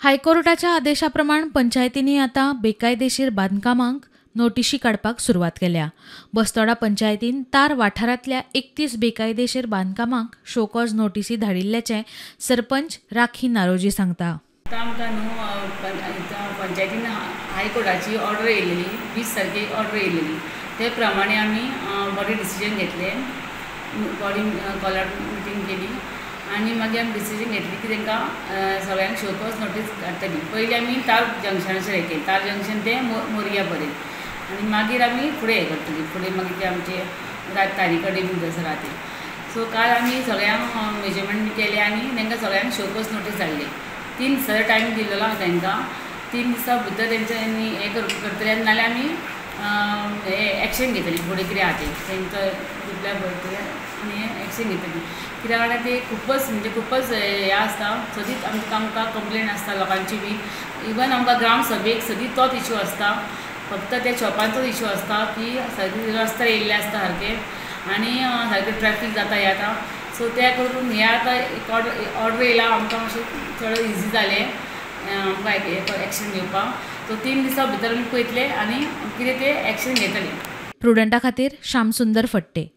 हायकोर्टाच्या आदेशा प्रमाण पंचायतींनी आतां बेकायदेशीर बांदकामांक नोटिशी काडपाक सुरवात केल्या. बस्तोडा पंचायतीन तार वाठारांतल्या 31 बेकायदेशीर बांदकामांक शोकॉज नोटिसी धाडिल्ल्याचें सरपंच राखी नारोजी सांगता. आतां आमकां न्हू पंचायतीन हायकोर्टाची ऑर्डर येयलेली, 20 तारखेक ऑर्डर येयलेली, ते प्रमाणे आमी बॉडी डिसिजन घेतले, बॉडी कॉलर मिटींग केली आनी मागीर आमी डिसिजन घेतली की तांकां सगळ्यांक शोकॉज नोटीस धाडटली. पयलीं आमी तार जंक्शनाचेर हें केलें, तार जंक्शन ते मोरया पर्यंत, आनी मागीर आमी फुडें हें करतली, फुडें मागीर ते आमचे तारी कडेन बी जसो राती. सो काल आमी सगळ्यांक मेजरमेंट केलें आनी तांकां सगळ्यांक शोकॉज नोटीस धाडली. 3 दिसाचो टायम दिलेलो आहा तांकां, 3 दिसां भितर तेंच्यांनी हें करतले आनी नाल्यार आमी हें एक्शन घेतली फुडें कितें आहा तें तांकां रिप्लाय बरयतले आनी एक्शन घेतली. कित्याक जाणां ते खूबच म्हणजे खूबच हें आसता, सदींच आमकां कंप्लेन आसता लोकांची बी. इवन आमकां ग्राम सभेक सदींच तोच इशू आसता, फक्त त्या शॉपांचोच इशू आसता की सारके रस्त्यार येयल्ले आसता सारके आनी सारकें ट्रॅफीक जाता हें आतां. सो तें करून हें आतां एक ऑर्डर येयला आमकां मातशें चड इजी जालें आमकां एक्शन घेवपाक. सो 3 दिसां भितर आमी पळयतले आनी कितें तें एक्शन घेतले. प्रुडंटा खातीर श्यामसुंदर फट्टे.